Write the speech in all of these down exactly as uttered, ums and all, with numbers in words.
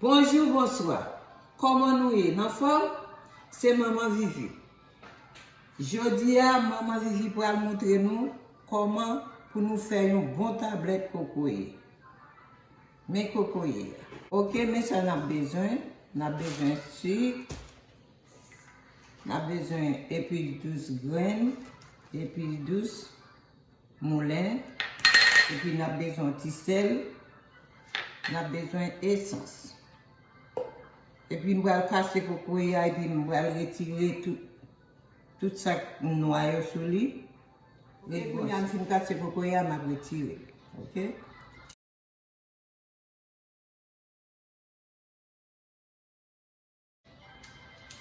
Bonjou, bonswa. Kòman nou ye? N anfòm? Se Manman Vivi. Jodi a, Manman Vivi pral montre nou kòman pou nou fè yon bon tablèt kokoye. Men kokoye a. Oke, men sa n ap bezwen. N ap bezwen sik. N ap bezwen epis dous grenn, epis dous moulen, epi n ap bezwen yon ti sèl, n ap bezwen esans. Epi m pral kase kokoye a, epi m pral retire tout, tout sa k nwa yo sou li. Epi kounye a m fin kase kokoye a, m ap retire l. Oke?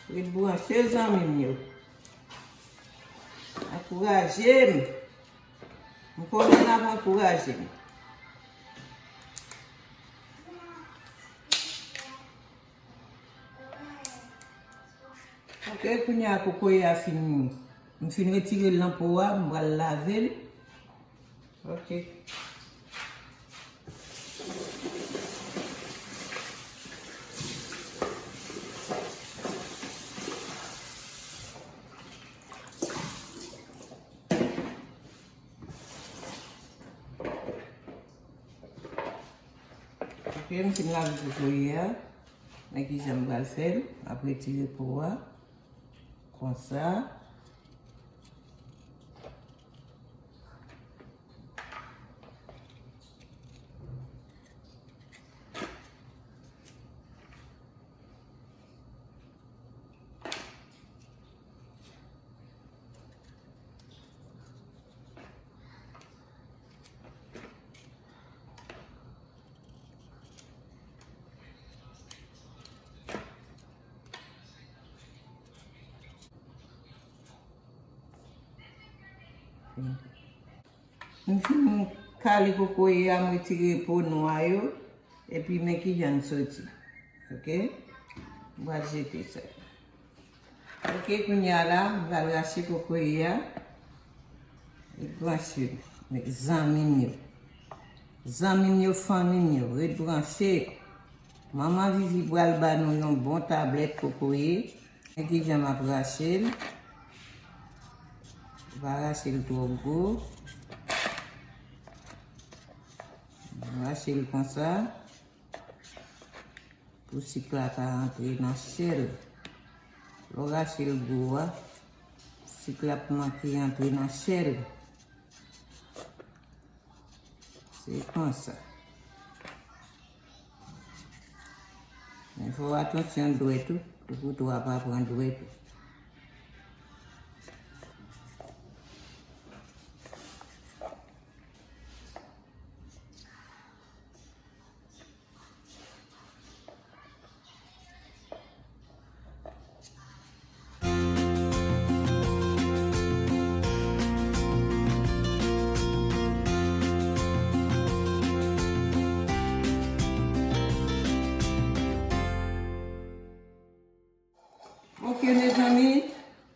Ret branche, zanmi m yo. Ankouraje m. M konnen n ap ankouraje m. Oke, kounye a kokoye a fin, m fin retire l nan po a, m pral lave l. Oke. Oke, m fin lave kokoye a. Men kijan m pral fè l. M ap retire po a. Konsa. M fin kale kokoye a, m retire po nwa yo, epi men kijan l soti. Oke? M pral jete sa. Oke, kounye a la, m pral rache kokoye a. Ret branche, zanmi m yo. Zanmi m yo, fanmi m yo, ret branche. Manman Vivi pral ba nou yon bon tablèt kokoye. Men kijan m ap rache l. Pa rache l twò gwo. Rache l konsa. Pou sik la ka antre nan chè l. Lè w rache l gwo a, sik la ap manke antre nan chè l. Se konsa. Men fò w atansyon dwèt ou, pou kouto a pa pran dwèt ou. Oke, mezanmi,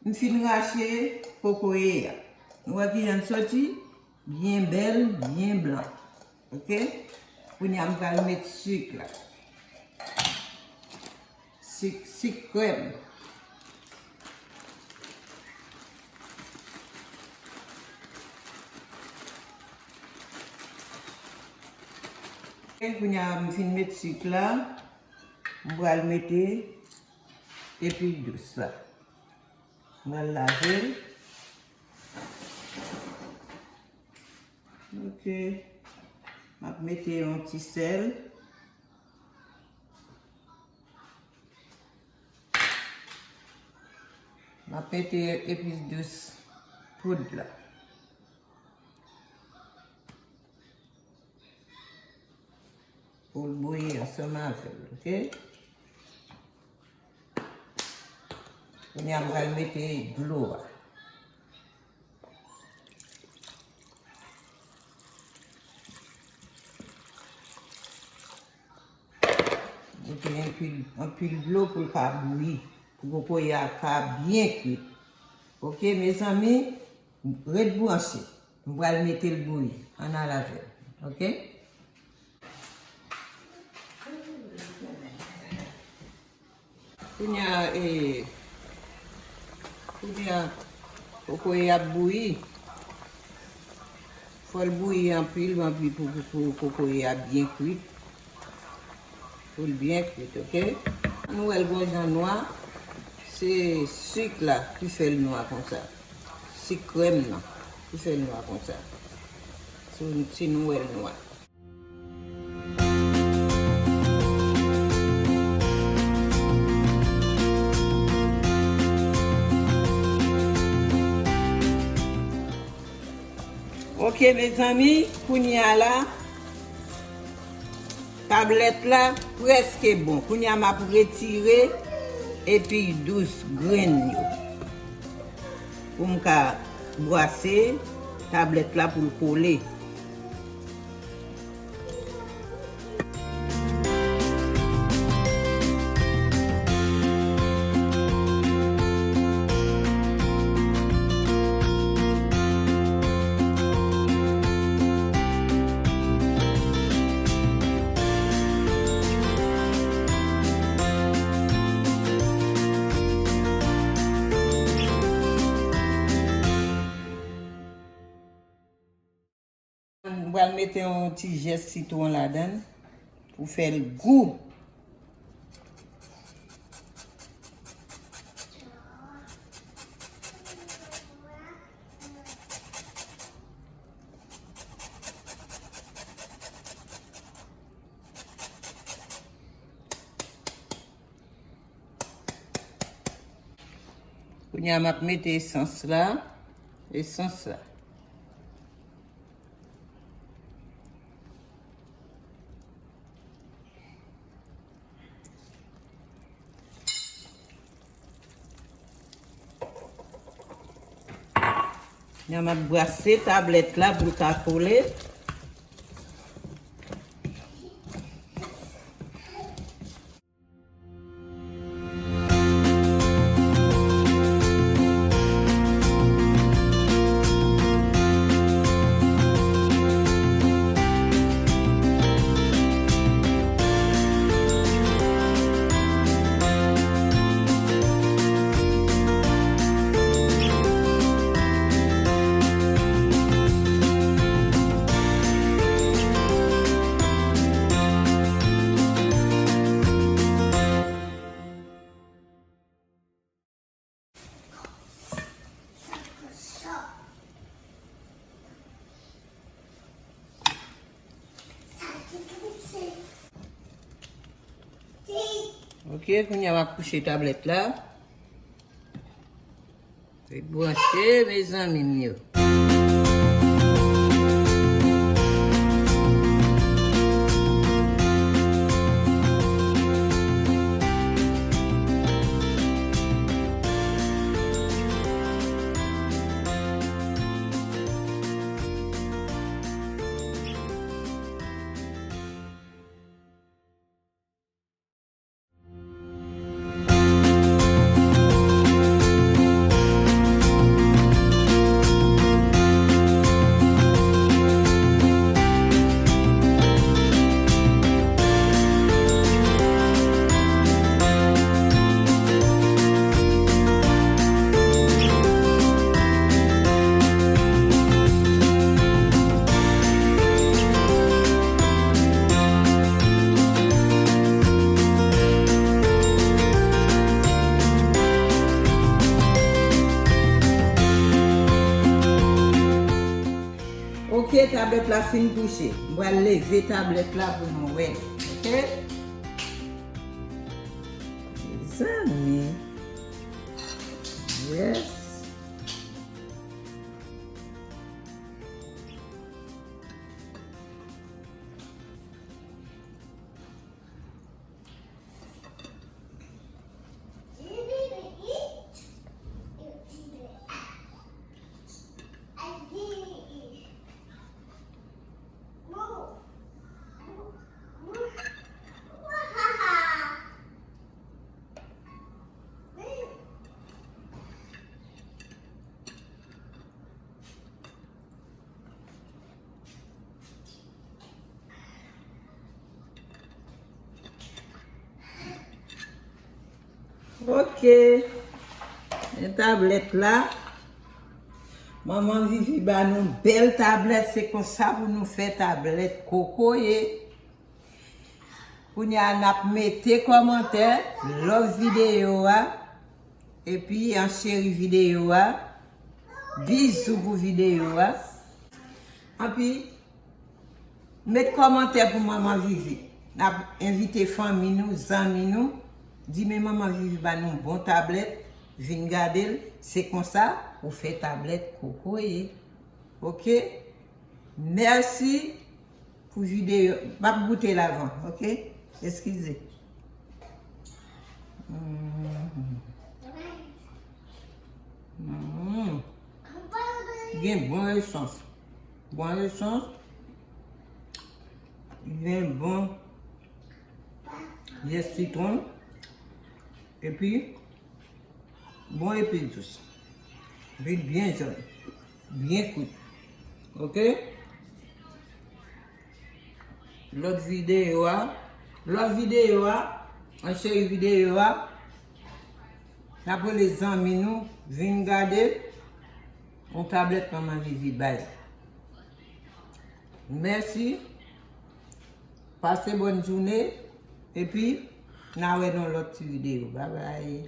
m fin rache kokoye a. Nou wè kijan l soti? Byen bèl, byen blan. Oke? Kounye a, m pral met sik la. Sik, sik krèm. Oke, kounye a, m fin met sik la. M pral mete epis dous la. M pral lave l. Oke. M ap mete yon ti sèl. M ap mete epis dous poud la. Pou l bouyi ansanm avè l, oke? Kounye a, m pral mete dlo a. Mete anpil, anpil dlo pou l ka bouyi, pou kokoye a ka byen kwit. Oke, mezanmi, ret branche. M pral mete l bouyi. Ann al avè l. Oke? Kounye a, e, kounye a, kokoye ap bouyi. Fò l bouyi anpil, anpil pou, pou, pou kokoye a byen kwit. Pou l byen kwit, oke? Nou wè l gon jan nwa, se sik la ki fè l nwa konsa. Sik krèm nan ki fè l nwa konsa. Si, si nou wè l nwa. Oke, mezanmi, kounye a la, tablèt la prèske bon. Kounye a, m ap retire epi dous grenn yo pou m ka bwase tablèt la pou l kole. M pral mete yon ti zès sitwon ladan l pou fè l gou. Kounye a, m ap mete esans la. Esans la. Kounye a, m ap bwase tablèt la pou l ka kole. Ok, kounye a m ap kouche tablèt la. Ret branche, mezanmi m yo. Ok, tablèt la fin kouche. M pral leve tablèt la pou nou wè. Ok? Mezanmi. Yes. Ok. Men tablèt la. Manman Vivi ba nou bèl tablèt. Se konsa pou nou fè tablèt kokoye. Kounye a n ap mete kòmantè, love videyo a, epi an cheri videyo a, bizou pou videyo a. Anpi, met kòmantè pou Manman Vivi. N ap envite fanmi nou, zanmi nou, di men Manman Vivi ba nou bon tablèt, vin gade l, se konsa ou fè tablèt kokoye. Ok? Mèsi pou videyo. M ap goute l avan, ok? Eskize. Mm. Mm. Gen bon esans. Bon esans. Gen bon zès sitwon. Epi, bon epis dous. Vin byen jòn. Byen kwit. Ok? Lòt videyo a. Lòt videyo a. An cheri videyo a. N ap rele zanmi nou. Vin gade. Yon tablèt Manman Vivi bay. Mèsi. Pase bòn jounen. Epi, n a wè nan lòt ti videyo. Babay.